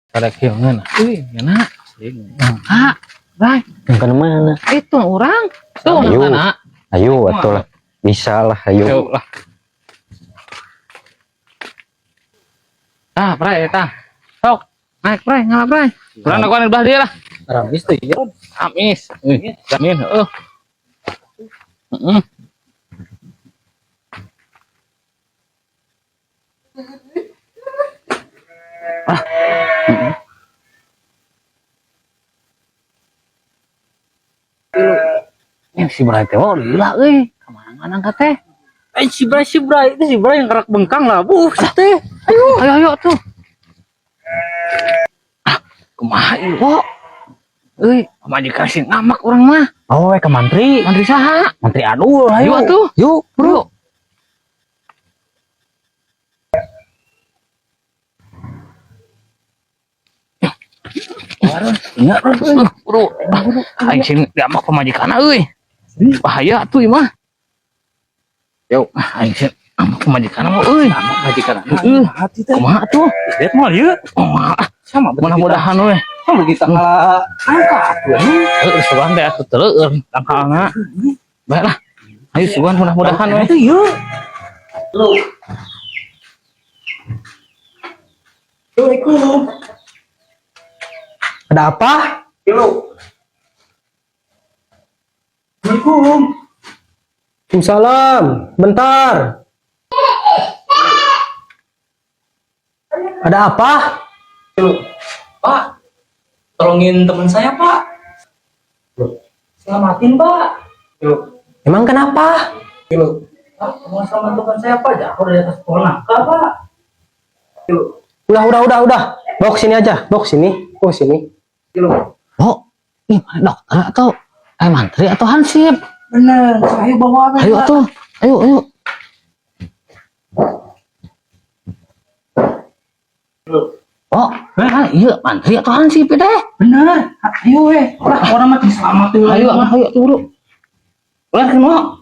Karek hiungeun. Euy, ngeuna. Nangka. Bray, Yang ke mana? Itu orang. Tuh, Ayo. nangkana. Ayo atuh lah. Bisa lah, ayo. Ayo lah. Ah, Bray, eta. Sok, naik Bray, ngalah Bray. Urang dagoan di belah dia lah. Ramis tuh iya. Amis. Euy, jamin heueuh. Heeh. Ah. Heeh. Ini si Bray teh oh lila euy. Ka mana nangka teh? Eh si Bray, si Bray itu si Bray yang kerak bengkang lah. Buh, teh. Ayo, ayo, ayo tuh. Ah, kumaha ieu, wo? Euy, pamajikan sih ngamak urang mah. Oh, ke mantri. Mantri saha? Mantri Adul, ayo. Ayo atuh. Yuk, Bro. Ingat, bro. Bro, aing sing diamak pamajikanna euy. Bahaya tuh ieu mah. Yo. Ah, aing sing amak pamajikanna mah euy. Majikan. Heeh. Hati teh. Kumaha tuh? Lihat mal yuk. Kumaha? Sama Mudah-mudahan we. Sama kita ngalah angka atuh. Heueuh, sugan teh atuh teueur tangkalna. Baiklah. Ayo sugan mudah-mudahan we. Itu yuk. Lu. Assalamualaikum. Ada apa? Lu. Assalamualaikum. Waalaikumsalam. Bentar. Ada apa? Pak, tolongin teman saya, Pak. Selamatin, Pak. Emang kenapa? Pak, mau selamat teman saya, Pak. Jatuh dari atas pohon nangka, Pak. Udah. Bawa ke sini aja. Bawa ke sini. Bawa ke sini. Oh, ih, mana dokter atau mantri atau hansip? Bener, saya bawa apa? Ayo atuh. Ayo, ayo. Oh, kan iya mantri atau hansip deh. Bener, ayo weh. Lah, orang mah diselamatin. Ayo, ayo tuh, bro. Ulah mau.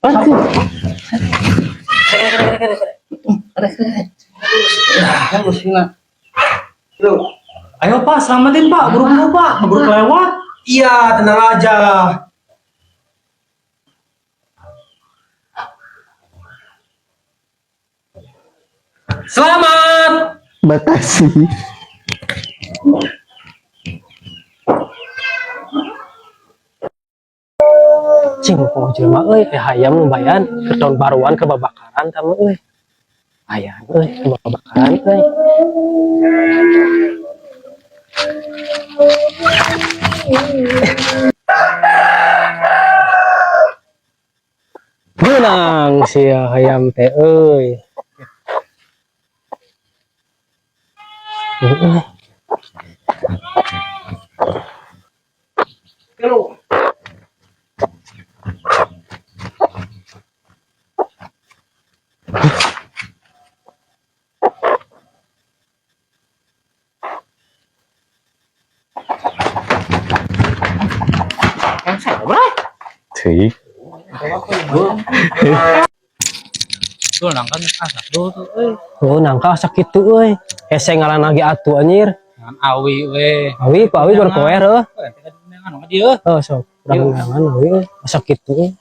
Ulah ke. Ayo Pak, selamatin Pak, buru-buru Pak, keburu kelewat. Iya, tenang aja. Selamat. Batasi. Cing, mau jelema euy, eh hayam nu bayan ke tahun baruan ke babakaran kamu euy. Hayam euy, ke babakaran euy. Menang si hayam teh euy. Heeh. Yang saya, Bray. Sih. Tuh nangka asak tuh tuh euy. Oh, nangka asa kitu euy. Hese ngalan lagi atuh anjir. Ngan awi we. Awi, ku awi baru koer heuh. Ngan dia. Oh, sok. Urang undangan awi euy. Asa kitu euy.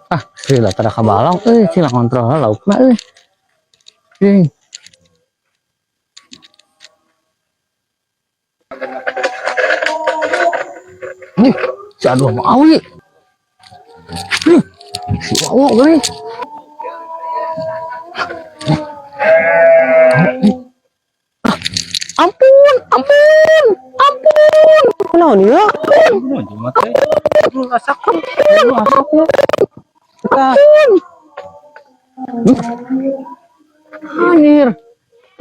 Ah, sila tada kabalong euy, sila kontrol laukna euy. Euy. Nih, si aduh mau awi. Nih, si wawo euy. Ampun, ampun, ampun. Kunaon ieu? Ampun. Ampun. Anjir.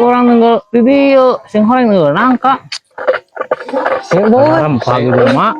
Orang nenggel di dieu, sing horeng nenggel nangka. Sing boy. Rempah di rumah.